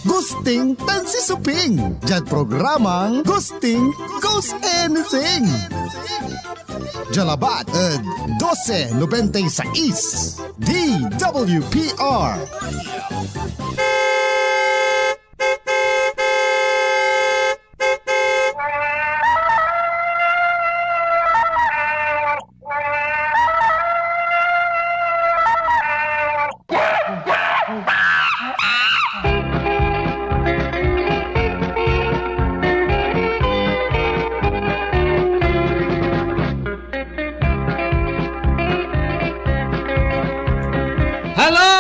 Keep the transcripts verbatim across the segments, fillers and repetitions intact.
Gusting tan si Suping, diad programang Gusting Goes Anything. Dia labat ed doce noventa y seis, D W P R. Hello!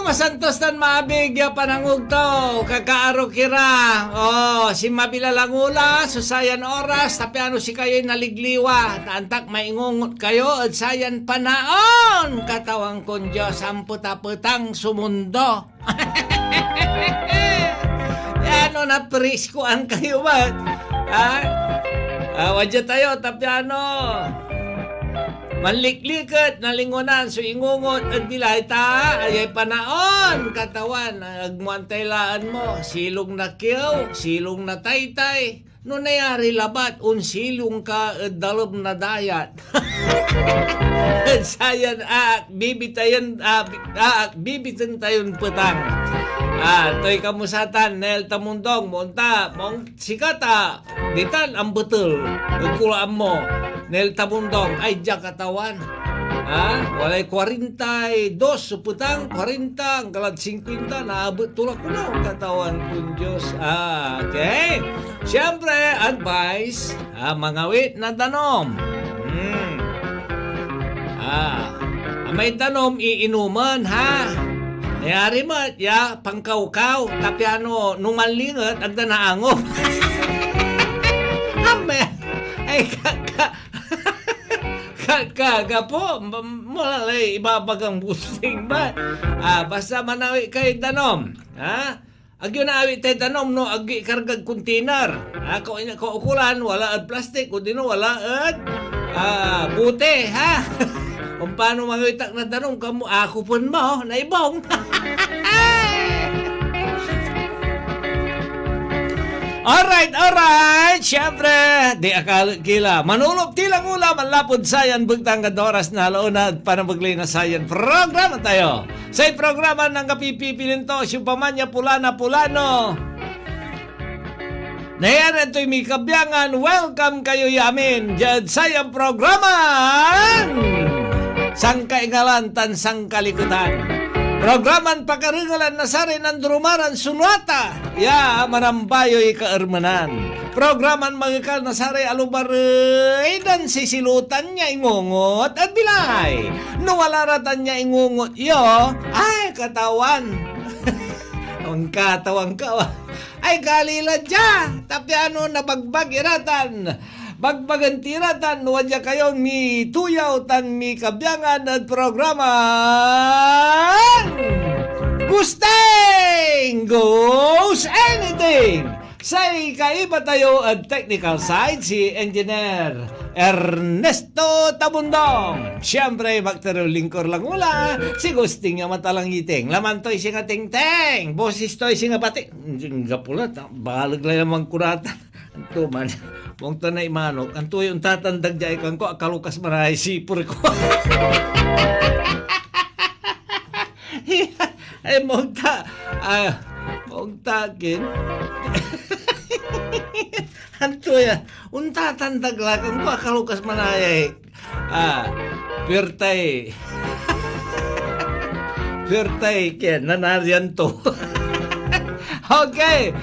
Masantos tan maabig ya panangugto, kakaaro ki ra. Oh, sinmabi la langula so sayan oras, ta piano sikayoy naligliwa, ta antak maingungot kayo ed sayan panaon. Katawan kon Dios, ampetapetang so mundo. Piano napriskoan kayo met, ha? Ah, wadya tayo, ta piano manlikliket, nalingonan so ingungot ed bilay ta, ayay panaon, katawan, agmo antay laan mo, silong na kiew, silong na taytay. No nayari labat, onsilong ka ed dalem na dayat. Ed sayan aak bibitayen, ah, bi-, aak bibiten tayon petang. Ah, toy kamusatan, Nel Tamundong, monta, mong-, sikata, ditan ambetel ed kulaan mo, Nel Tamundong, ay dia katawan. Ha? Walay kuarenta y dos so petang, kuarenta, anggalad singkuenta, naabet to la kuno, katawan kon Dios. Ah, okay. Siyempre, advice, ah, mangawit na danom. Hmm. Ah, amay danom iinuman, ha? Nayari met ya pankawkaw, ta piano no manlinget, agda naangop. Amen. Ay, ka, ka, ka, ka, ka po, ma-, malalay ibabagang busing ba? Ah, basta manawi kay danom, ha? Agyo naawit tay danom no agyo ikargad container. Ah, kau-, kaukolan, wala ed plastik, odino wala ed, ah, bote, ha? Kumpano mangawitak na danom, kamo, akopen mo, naibong. Alright, alright. Siyempre, di akal kila. Manulop ti langula, manlapud sayan begtang kad oras na alauna ed panamegley na sayan programa tayo. Say programa na anggapoy pipilien to, siopaman ya pula na pulano. Nayanan toy mikabiangan, welcome kayo ya amin diad sayan programan Sangkaingalan tan Sangkaliketan. Programan pakarengelan na saray nandurumaran sunata ya manambayoy kaermenan. Programan mangekal na saray alubarey dan sisilutan ya ingungot ed bilay. No wala ra tan ya ingungot yo, ay, katawan. Angkatawan ka, wa. Ay, gali la dia, ta piano nabagbag ira tan bagbagen ti ra tan wadya kayon mituyaw tan mikabiangan ed programan Gusting Goes Anything. Say kaiba tayo ed technical side, si Engineer Ernesto Tabundong. Siyempre, makter lingkor langula, si Gusting ya Matalangiting. Laman toy singa tingting, bosis toy singa pati. Gapo la, ta-, baleg la ya mankuratan. Anto man, mong ta na imanok, anto yung tatandag dia, ikan ko, akalukas manay sipur ko. Ay, mong ta, ah, mong ta, kin. Anto ya, untatandag la, kan ko, akalukas manay, ah, puwertay. Puwertay, kaya nanarian to. Okay.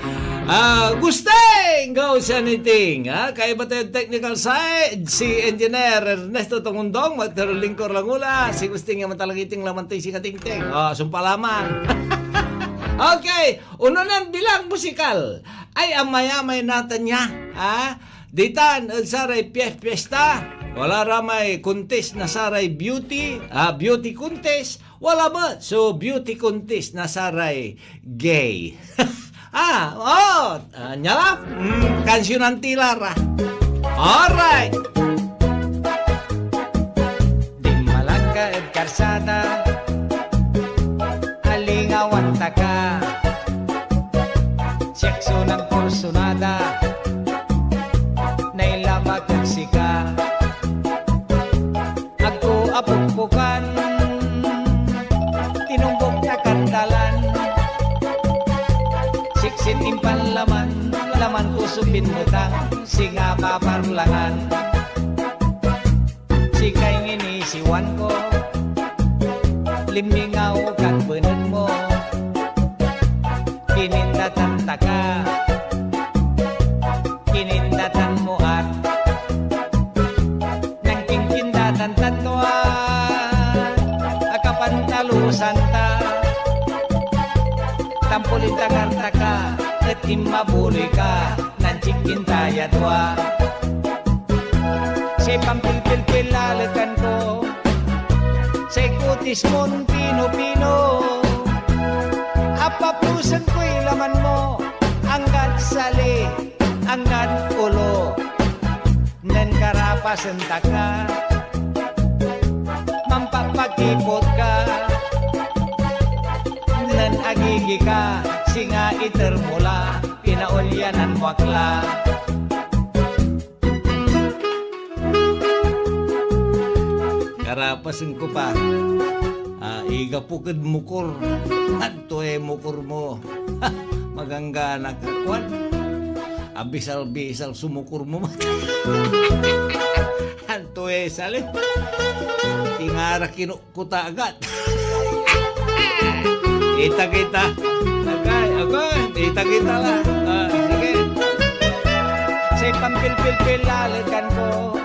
Ah, Gusting! Go, Saniting. Ah, kaiba tayo technical side, si Engineer Ernesto Tongundong, magtero lingkor langula, si Gusting ya Matalangiting laman tayo si Katingting. Ah, sumpa lamang. Okay. Unonan bilang musikal. Ay, amayamay natan ya. Ah, ditan ed saray pies-piesta, wala ra may contest na saray beauty, ah, beauty contest, wala met so beauty contest na saray gay. Ah, oh, ah, nia la? Mm, kansyonan ti la ra. Alright. Dinmalan ka ed karsada, alingawan ta ka. Injeksyonan kursunada, nailabak ed sika. Agko apokpokan, tinumbok ta kandalan. Siksit impanlaman, laman ko so binmetang, singa babarlangan. Sikay nginisiwan ko, limingaw kad beneg mo. Kinindatan ta ka, kinindatan mo ak. Nankinkindatan tan tua, akapantalusan ta. Tampol intangar ta ka, et inmabuloy ka, nanchikin ta ya tua. Say pampilpilpil lalekan ko, say kutis mon pino-pino. Apaplusen koy laman mo, anggad sali, anggad olo. Nen karapasen ta ka, manpapakipot ka. Nen agigi ka, singa iter mo la, pinaolyanan mo ak la. Karapasen ko pa. Ah, igapok ed mokor. Antoy mokor mo? Maganggana ka, kuan. Abisal-bisal so mokor mo. Antoy salin? Tingara kino-, kutagat. Kita-kita. Agay, agay. Kita-kita la. Ah, sige. Say pampilpilpil lalekan ko.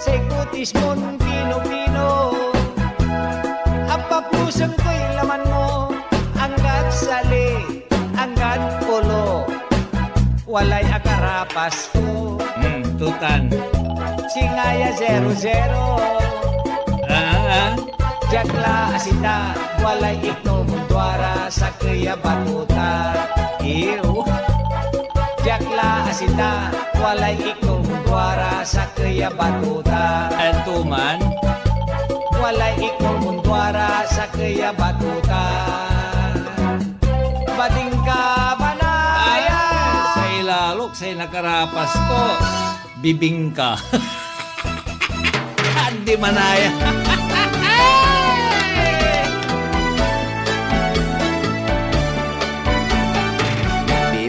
Say kutis mon pino-pino. Apaplusen koy laman mo. Anggad sali, anggad olo. Walay akarapas ko. Hmm, tutan. Singa ya zero zero. Ah, ah. Diak la asita, walay iknol mon duara, sakey a batuta. Ew. Diak la asita, walay iknol mon duara, sakey a batuta. Anto man? Walay iknol mon duara, sakey a batuta. Bading ka, manaya. Ah, say lalok, say nakarapas ko. Bibingka. Andi manaya.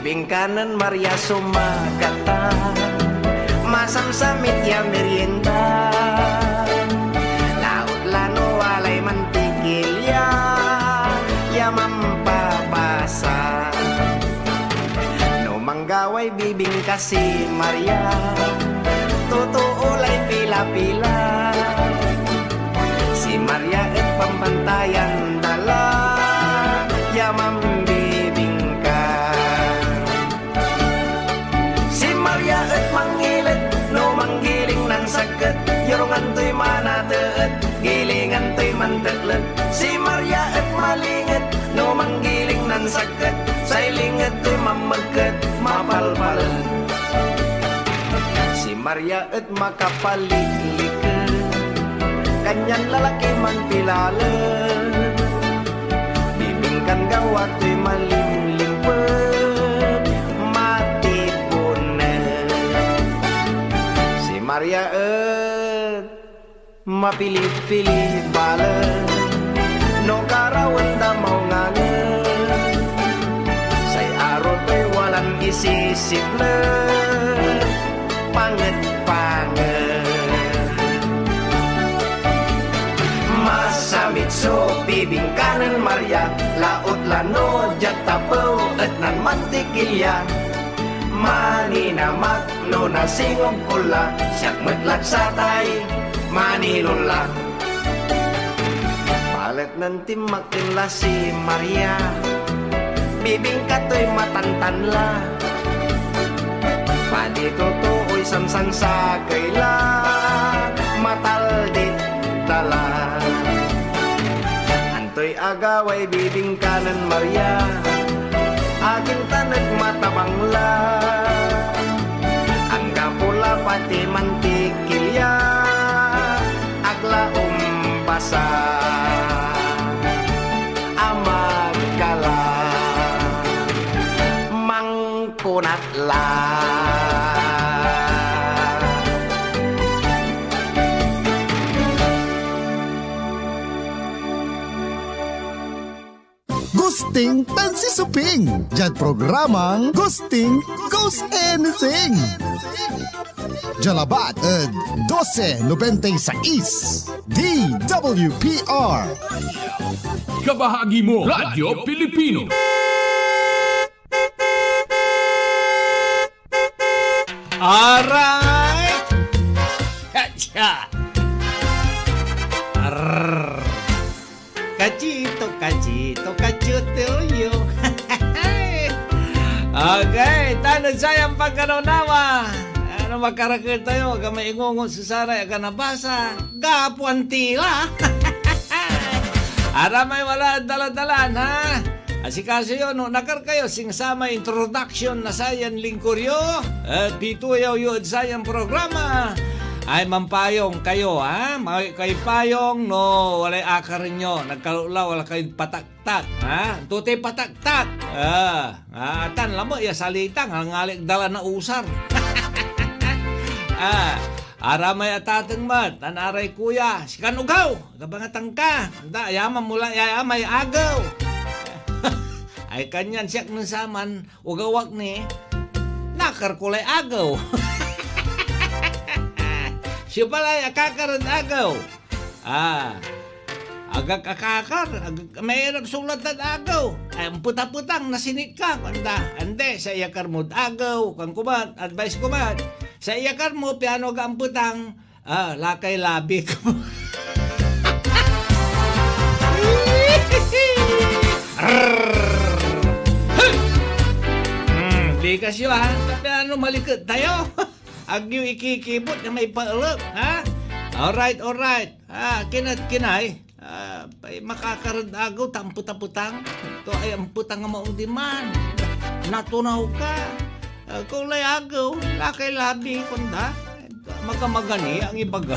Bibingka nen Maria so magatan, masamsamit ya merienda. Laut la no walay mantikilya ya mampabasa. No manggaway bibingka si Maria, totoo lay pila-pila. Si Maria et pampantayan da la ya mambibingka. Si Maria et mangilet no manggiling nansakket, yorungan toy manateet, gilingan toy manteklet. Si Maria et malinget no manggiling nansakket, say linget toy mamekket, mapalpal. Si Maria et makapalikliket, kanyan lalaki manpilalet. Bibingkan gawa toy malimlimpet, matiponen. Si Maria et mapili-pili balet no karawen da maungangen. Say aro toy walan isisiplet, panget-panget. Masamit so bibingka nen Maria, laut la no diad tapew et nanmantikilya. Maninamak no nasingog ko la, siak met lad satay manilon la. Balet nen tinmaken la si Maria, bibingka toy matantan la. Padi totooy sansansakey la, mataldit da la. Antoy agaway bibingka nen Maria? Akin tan et matabang la. Anggapo la pati mantikilya, ag la ombasa a magkala. Kunat la. Gusting tan si Suping, diad programang Gusting Goes Anything. Dia labat ed dose nobenta y seis, D W P R. Kabahagi mo, Radyo Pilipino. Alright! Kacha! Arr! Kachito, kachito, kachutuyo. Okay, tan ed sayan pagkanawnawa, ano makarakel tayo? Aga maingungot so saray aga nabasa. Gapuan tila. Aramay wala ed daladalan, ha? Asikaso yo no nakar kayo, singa samay introduction na sayan lingkor yo, et pituyaw yo ed sayan programa, ay mampayong kayo, ha? May kay payong no walay akar yo, nagkalaw-law, wala kayo'd pataktak, ha? Anto tay pataktak? Ah, ah, atan lamet ya salita, ngalngalig dala na usar. Ah, aramay atateng met, tan aray kuya, sikan ogaw, gabangatang ka, anda, ayaman mo la, ya, ya may agew. Ay kanyan siak nen saman, ogaw ak ni, nakar ko lay agew. Siopa lay akakar ed agew? Ah, agak akakar, agak, mairap so latad agew. Ay, ampetapetang, nasinit ka, kuanda. Andi, say iyakar mod agew, kuan ko met, advice ko met. Say iyakar mo, piano ga ampetang, ah, lakay labi ko. Hmm, likas yo, ha? Piano maliket tayo? Agyo ikikibot ya may paelep, ha? Alright, alright. Ah, kinat kinay. Ah, pay makakar ed agew ta ampetapetang. To ay ampetang a maong diman. Natunaw ka. Ah, kulay agew, lakay labi, kuanda. Magamaga ni ang ibaga.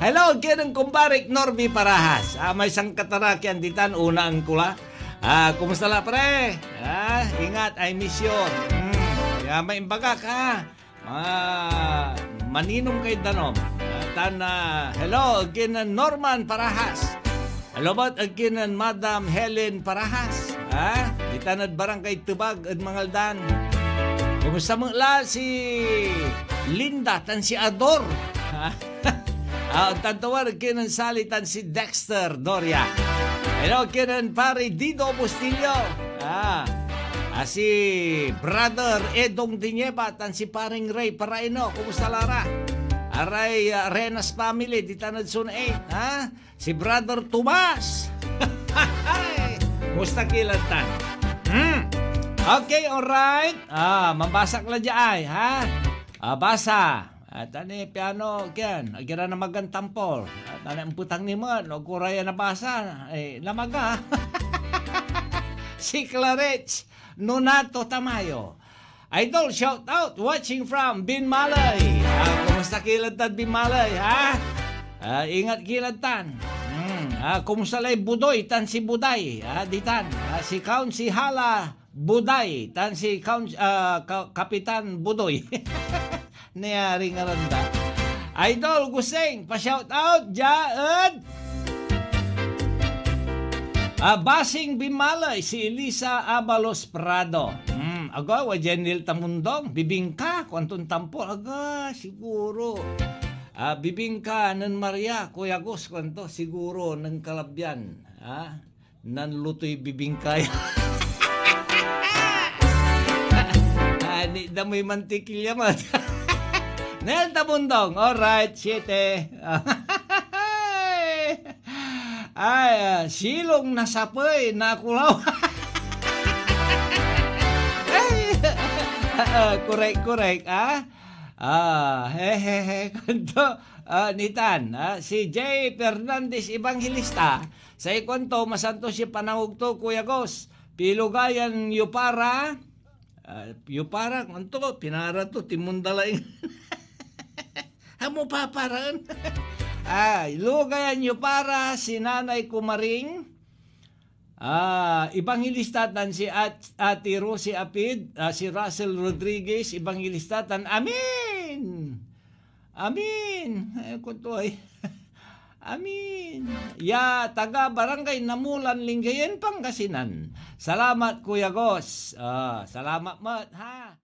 Hello, kinen kumparek Norby Parajas. Ah, may sangkatarakian ditan, unaan ko la. Ah, kumusta la, pre? Ah, ingat, I miss you. Hmm, ya may imbagak, ha? Ah, maninom kay danom. Ah, tan, ah, hello, ken Norman Parajas. Hello, bat, ken Madam Helen Parajas. Ah, ditan ed Barangay Tebag ed Mangaldan. Kumusta met la si Linda tan si Ador? Ah, ah, tan tuar kinen Sally tan si Dexter Doria. Hello, kinen Pare Dido Bustillo. Ah, ah, si Brother Edong Dinieba tan si Paring Ray Paraino. Kumusta la ra? Aray, ah, Renas family, ditan ed Zone eight, ha? Si Brother Tomas. Kumusta ki la tan? Hmm. Okay, alright. Ah, mabasa ka la dia ay, ha? Ah, basa. At ano, piano, kian, agira na magan tampol. At ano, ampetang ni met, no, kura ya nabasa, eh, namaga. Si Clarich Nonato Tamayo. Idol, shout out, watching from Binmalay. Ah, kumusta ki la tan Binmalay, ha? Ah, ingat ki la tan. Hmm, ah, kumusta lay Budoy tan si Buday? Ah, ditan. Ah, si Count, si Hala, Buday, tan si Count, ah, Ka-, Kapitan Budoy. Nayari ngaran da. Idol Guseng, pa-shout out dia ed, ah, Basing Binmalay, si Elisa Abalos Prado. Hmm, aga, wa Jenil Tamundong, bibingka, kuanton tampol, aga, siguro. Ah, bibingka nen Maria, Kuya Gus, kuanto, siguro nen Kalabyan. Ah, nanlutoy bibingkay. Ani da may mantikilya man. Nel Tabundong, alright, siete. Ay, ah, silong na sapey, nakulaw. Ay, ah, correct, correct, ah. Ah, he, he, he, kanto, ah, nitan, ah, si Jay Fernandez Evangelista, say kuanto, masantos ya panangog to, Kuya Gos. Pilugayan yo para, ah, yo para, kuanto, pinara to, tinmunda laing. Amo paparaen. Ah, lugayan yo para si Nanay Kumaring, Ah, Evangelista tan si At-, Ate Rosie Apid, ah, si Russell Rodriguez, Evangelista tan amin! Amin! Eh, kutoy. Amin! Ya, taga Barangay Namulan, Lingayen, Pangasinan. Salamat, Kuya Gos. Ah, salamat met, ha?